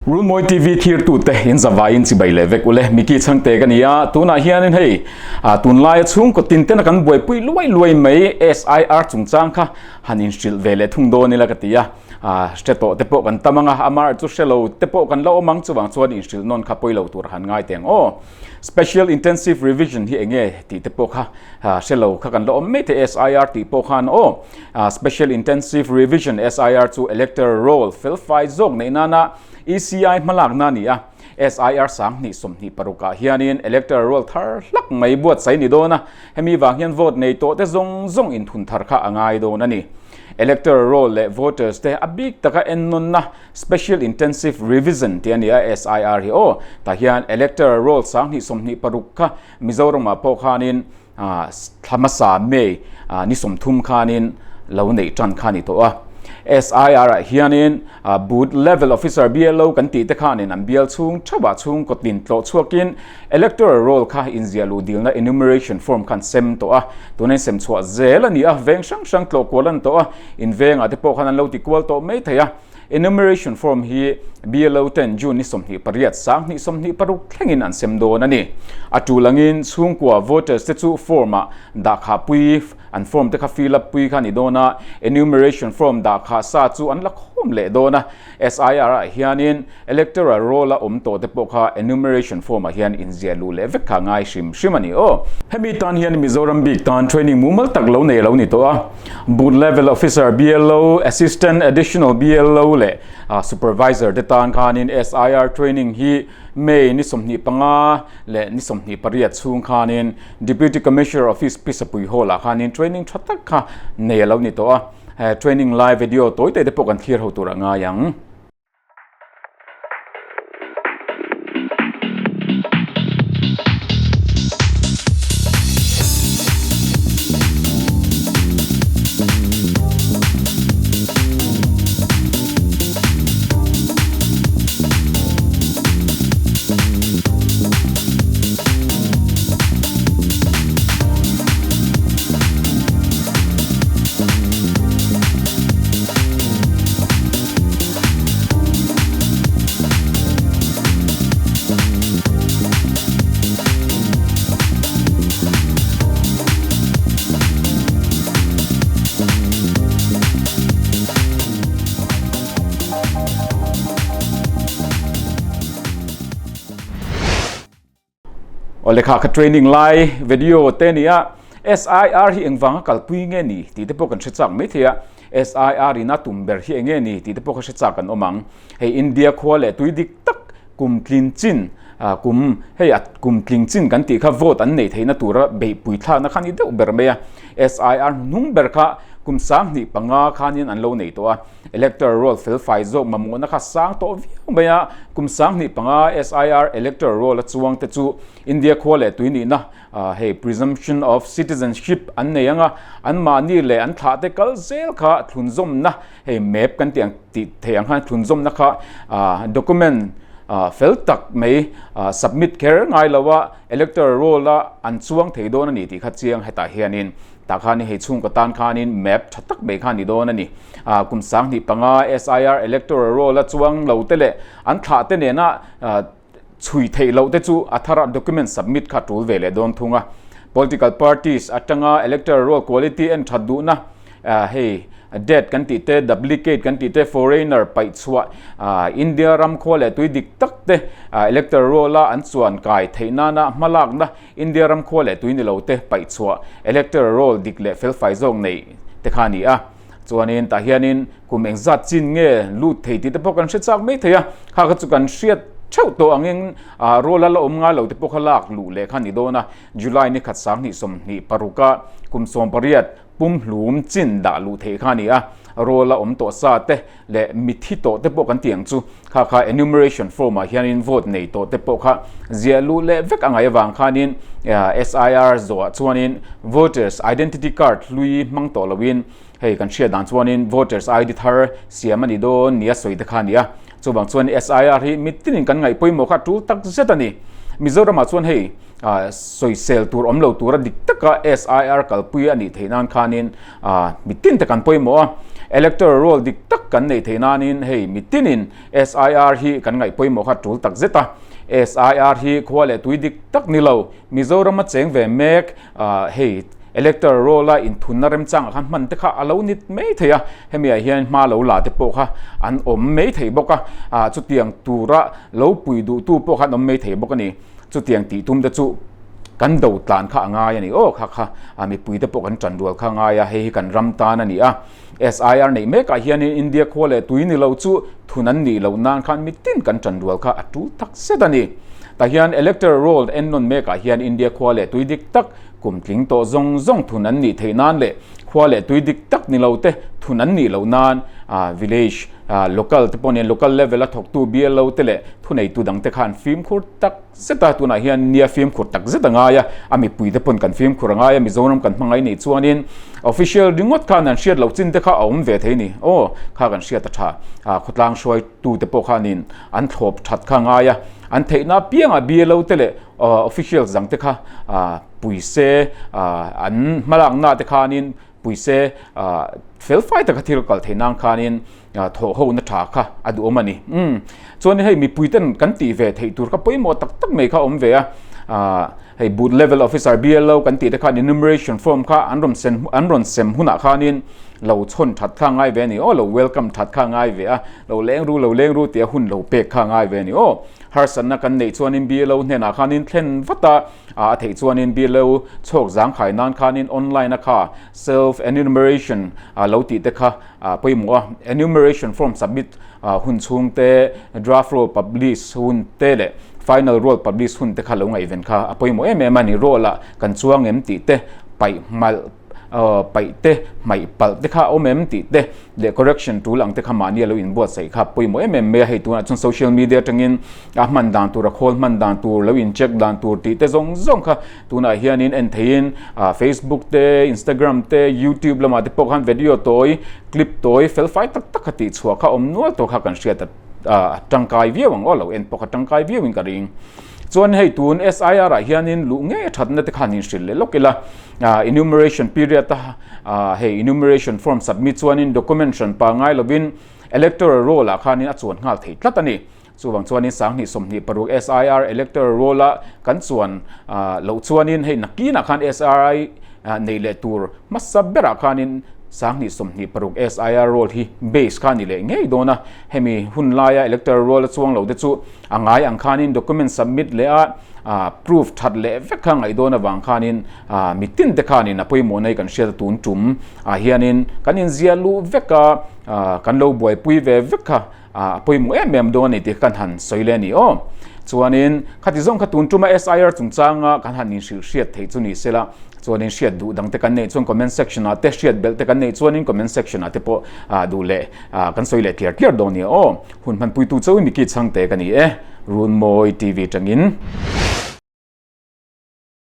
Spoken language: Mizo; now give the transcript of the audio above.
Runmawi TV thirtute in zavaiin chibai leh vek ule. Mickey Chhangte ka ni a, tunah hianin hei tunlaia chhungkaw tin tena kan buaipui luai luai mai SIR chungchang kha han inhrilh ve leh thung dawn ila ka ti a. Hre tawh te pawh kan tam ang a, amah chu hre lo te pawh kan la awm ang, chuvang chuan inhrilh nawn kha pawi lo tur han ngai teh ang aw. Special Intensive Revision hi eng nge tih te pawh kha hre lo kha kan la awm mai thei SIR tih pawh khan aw. Special Intensive Revision, SIR, chu Electoral Roll felfai zawk neih nana ECI hmalakna a ni a. SIR 2026 ah hianin Electoral Roll thar hlak mai buatsaih a ni dawn a, hemi vang hian vote nei tawh te zawng zawng inthun thar kha a ngai dawn a ni. Electoral Roll leh voters te a bik taka ennawnna Special Intensive Revision tih a ni a, SIR hi aw. Tah hian Electoral Roll 2026 kha Mizoramah pawh khanin Thla hmasa May ni 30 khanin lo neih tan kha a ni tawh a. SIR ah hianin Booth Level Officer, BLO, kan tih te khanin an bial chhung theuhah chhung kawtin tlawh chhuakin Electoral Roll kha inziah luh dilna Enumeration Form khan sem tawh a. Tuna in sem chhuah zel a ni a, veng hrang hrang tlawh kual an tawh a, in vengah te pawh khan an lo ti kual tawh mai thei a. Enumeration form hi BLO ten June ni 28, 2026 thlengin an sem dawn a ni. A tul angin chhungkua voters te chu form ah dahkhah pui, an form te kha fill up pui kha a ni dawn a, enumeration form dahkhah sa chu an la khawm leh dawn a. SIR ah hianin Electoral roll a awm tawh te pawh kha enumeration form ah hian inziah luh leh vek kha ngai hrim hrim a ni aw. Hemi tan hian Mizoram bik tan training mumal tak lo nei lo ni tawh a, Booth Level Officer, BLO, Assistant Additional BLO leh Supervisor te tan khanin SIR training hi May ni 25 leh ni 28 chhung khanin Deputy Commissioner Office Pisapui Hall ah khanin training tha tak kha nei a lo ni tawh a, training lai video tawi te te pawh kan thlir ho tur a ngai ang. Aw lekha kha training lai video te nia SIR hi engvanga kalpui nge ni tih te pawh kan hre chak mai thei a, SIR in a tum ber hi enge ni tih te pawh kha hre chak kan awm ang. Hei India khua leh tui dik tak kum tlin chin kum hei a kum tling chin kan tih kha vote an neih theihna tura beihpui thlakna kha a ni deuh ber mai a, SIR hnung ber kha kum 2005 khanin an lo nei tawh a. Electoral roll felfai zawk mamawhna kha sang tawh viau mai a, kum 2005 SIR electoral roll a chuang te chu India khua leh tui nihna hei presumption of citizenship an nei ang a, anmahni leh an thlah te kal zel kha thlunzawmna hei map kan tih ang tih theih ang khan thlunzawmna kha document fel tak mai submit kher ngai lo a electoral roll a an chuang thei dawn a ni tih kha chiang hetah hianin Tah khan hei chhungkaw tan khanin map tha tak mai kha a ni dawn a ni. Kum 2005 SIR electoral roll a chuang lo te leh an thlah te nena chhui theih loh te chu a thara document submit kha tul ve leh dawn thung a. Political parties atanga electoral roll quality en that duhna hei Dead kan tih te, duplicate kan tih te, foreigner paih chhuah, India ram khua leh tui dik tak te electoral roll a an chuan kai theih nana hmalakna India ram khua leh tui ni lo te paih chhuah electoral roll dik leh felfai zawk neih te kha a ni a. Chuanin tah hianin kum engzat chin nge lut thei tih te pawh kan hre chak mai thei a, kha kha chu kan hriat theuh tawh angin roll a la awm ngai lo te pawh kha lak luh leh kha a ni dawn a. July ni khat 2026 a kum 18 pumhlum chin dah luh theih kha a ni a, roll a awm tawh sa te leh mithi tawh te pawh kan ti ang chu, kha kha enumeration form ah hianin vote nei tawh te pawh kha ziah luh leh vek a ngaih avang khanin SIR zawhah chuanin voters identity card hlui hmang tawh loin hei kan hriat dan chuanin voters ID thar siam a ni dawn nia sawi te kha a ni a, chuvang chuan SIR hi mitinin kan ngaih pawimawh kha tul tak zet a ni. Mizoramah chuan hei sawisel tur awm lo tura dik taka SIR kalpui a nih theih nan khanin mitin te kan pawimawh a. Electoral roll dik tak kan neih theih nanin hei mitinin SIR hi kan ngaih pawimawh kha tul tak zet a. SIR hi khua leh tui dik tak ni lo, Mizoram a cheng ve mek hei electoral roll a inthunna remchangah khan hman te kha a lo nit mai thei a, hemi ah hian hma lo la te pawh kha an awm mai thei bawk a, chutiang tura lo pui duhtu pawh kha an awm mai thei bawk a ni. Chutiang tih tum te chu kan do tlan kha a ngai a ni aw kha kha mipui te pawh kan tan rual kha a ngai a, hei hi kan ram tan a ni a. SIR neih mekah hianin India khua leh tui ni lo chu thun an nih loh nan khan mitin kan tan rual kha a tul tak zet a ni. Tah hian Electoral Roll en nawn mekah hian India khua leh tui dik tak kum tling tawh zawng zawng thun an nih theih nan leh khua leh tui dik tak ni lo te thun an nih loh nan village local te pawh nen local level a thawktu BLO te leh thuneitu dang te khan fimkhur tak zet a, tunah hian nia fimkhur tak zet a ngai a, a mipui te pawn kan fimkhur a ngai a, Mizoram kan hmangaih nih chuanin official ringawt khan an hriat loh chin te kha a awm ve thei ni aw, kha kan hriat a tha, khawtlang hruaitu te pawh khanin an thlawp that kha a ngai a, an theihna apiangah BLO te leh officials dang te kha puise an hmalakna te khanin puise felfai taka thil kal theih nan khanin thawh ho na tha kha a duhawm a ni. Umm chuan hei mipui ten kan tih ve theih tur kha pawimawh tak tak mai kha a awm ve a, hei booth level officer BLO kan tih te khan enumeration form kha an rawn sen an rawn sem hunah khanin lo chhawn that kha a ngai ve a ni aw, lo welcome that kha a ngai ve a, lo leng ru lo leng ru tia hun lo pek kha a ngai ve a ni aw. Harsatna kan neih chuanin BLO hnenah khanin thlen vat a, a theih chuanin BLO chhawk zangkhai nan khanin online a kha self enumeration lo tih te kha a pawimawh a, enumeration form submit hun chhung te, draft roll publish hun te leh final roll publish hun te kha lo ngaihven kha a pawimawh em em a ni. Roll ah kan chuang em tih te, paih hmalh paih te, hmaih palh te kha a awm em tih te leh correction tul ang te kha mahni a lo inbuatsaih kha a pawimawh em em mai a. Hei tunah chuan social media atangin a hman dan tur, a khawl hman dan tur, lo in check dan tur tih te zawng zawng kha Tunah hianin en theiin Facebook te, Instagram te, YouTube lamah te pawh khan video tawi, clip tawi fel fai tak tak kha tih chhuah kha awm nual tawh kha kan hriat a tangkai viau ang aw lo en pawh kha tangkai viau in ka ring. Chuan hei tun SIR ah hianin luh ngei a thatna te khan inhrilh leh lawk ila enumeration period a hei enumeration form submit chuanin document hran pangai lovin electoral roll ah khanin a chuan nghal thei tlat a ni. Chuvang chuanin 20 26 SIR electoral roll a kan chuan loh chuanin hei nakinah khan SRI nei leh tur hmasa berah khanin 20 26 SIR roll hi base kha ni leh ngei dawn a, hemi hun laia electoral roll a chuang lo te chu a ngai ang khanin document submit leh a proof that leh vek kha ngaih dawn avang khanin mitin te khanin a pawimawh nei kan hriat a tun tum ah hianin kan inziah luh vek a kan lo buaipui ve vek kha. A pawimawh em em dawn a ni tih kan han sawi leh a ni aw. Chuanin khati zawng kha tun tuma SIR chungchanga kan han inhrilh hriat theih chu ni sela, chuanin hriat duh dang te kan neih chuan comment section ah te hriat belh te kan neih chuanin comment section ah te pawh duh leh kan sawi leh tliar tliar dawn a ni aw. Hun hmanpuitu chauhin Mickey Chhangte ka ni e, Runmawi TV tangin.